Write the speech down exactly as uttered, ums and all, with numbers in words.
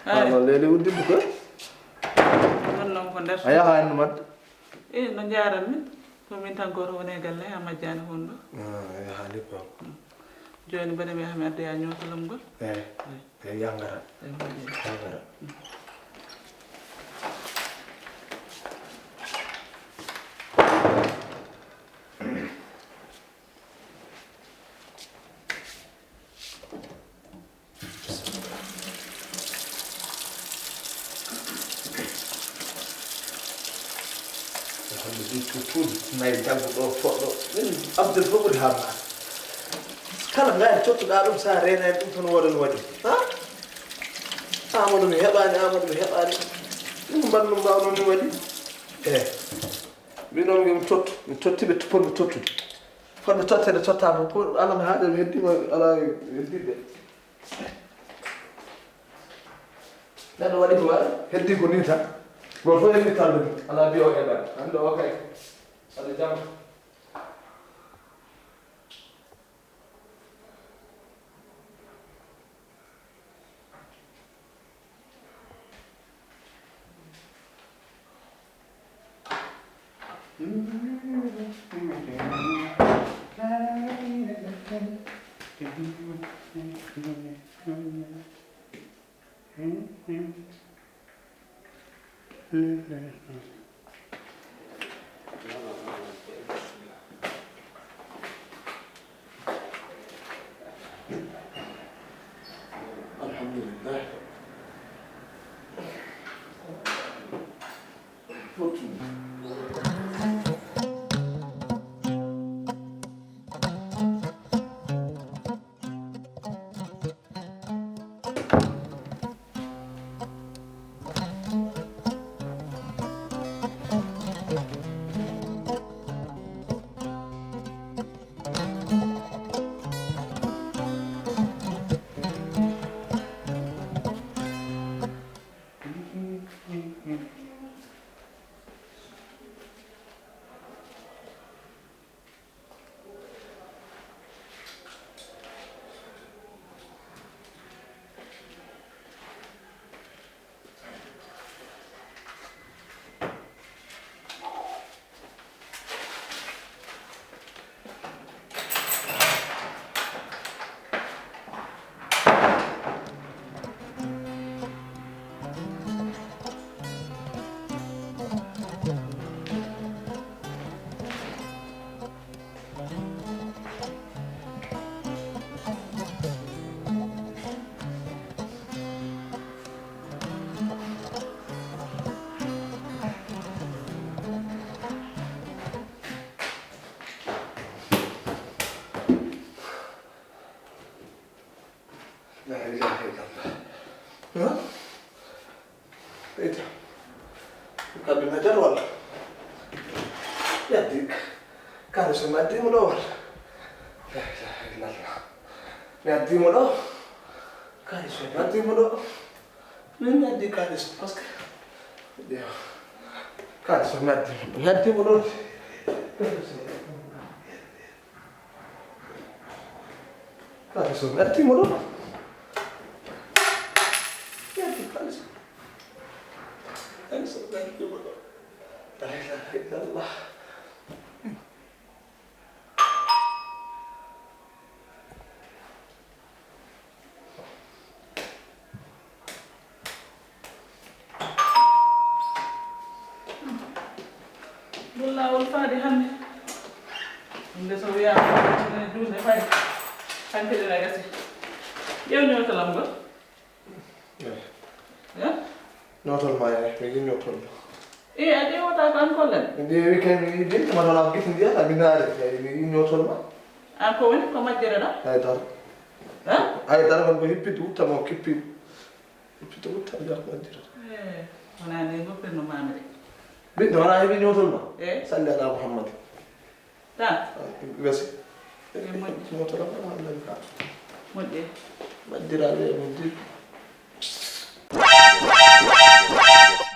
Ay. Ano leeli udditde ko? Ɗon noon ko nder. A yaha henno madde? Eh, no njaaran min. Ko min tan gooto woni e galle, a majjaani hunde. Ah, a yahaani ko. Jooni mbaɗi mi yaha mi addoya ñootalam ngol. Eh, eh, yangara. Eh, moƴƴi. Yangara. Hande ɗi tuttuɗi nayi daggu ɗo, foɗɗo. Min Abdel fof ɓuri haamnaade. Kala ngaari cottuɗaa ɗum, so a reenaani ɗum tan, wooda no waɗi. Ha? Amadou mi heɓaani, Amadou mi heɓaani. Ɗum mbaɗ no mbaawno ni waɗi. Eh. Min noon, mi tottu, mi totti ɓe potmi tottude. Fotɓe totteede, tottaama. Ko alaa no haaja, mi heddiima, alaa heddiiɓe. Neɗɗo waɗi ko waɗa, heddi ko nii tan. Gooto fof heddi talde mum. Alaa mbiyo o heɓaani. Hannde o kay. Saɗa jam. Alhamdulillah. La ilaha illallah. Huh? Ita. Kaɓe na jar walla? Yaddi. Kare so mi addi mo ɗo walla? La ilaha illallah. Mi addi mo ɗo. Kare so mi addi mo ɗo. Min mi addi kare so, parce que, yo. Kare so mi addi mo. Mi addi mo ɗo. Kaalis o, mi addi mo ɗo. Mi addi kaalis o. Kaalis o, mi addi mo ɗo. La ilaha illallah. Ɗum laawol faade hannde. Ɗum nde so wiyaama, ene juulde faade. Hanki ɗen a gasi. Ƴeew ñootalam ngol. Eh? Ñootol ma, eh, mi yiɗi ñootol ma. Eh, a ƴeewata ko an kollen? Mi ƴeewi kay, mi yiɗi, ma wala gite ndiyata, mi naare. Eh, mi yiɗi ñootol ma. An ko woni, ko majjere ɗo? Ay dara. Eh? Ay dara, kon ko hippit, wutta mo kippi. Hippit, wutta, mi ƴakko majjere. Eh, wona nde goppirno mami de. Ɓiɗɗo, wona heɓi ñootol ma? Eh? Salli ala Muhammad. Ta? Gasi. Eh, moƴƴi. Ñootol ma, wala ka. Moƴƴi. Majjiraaɓe e moƴƴi.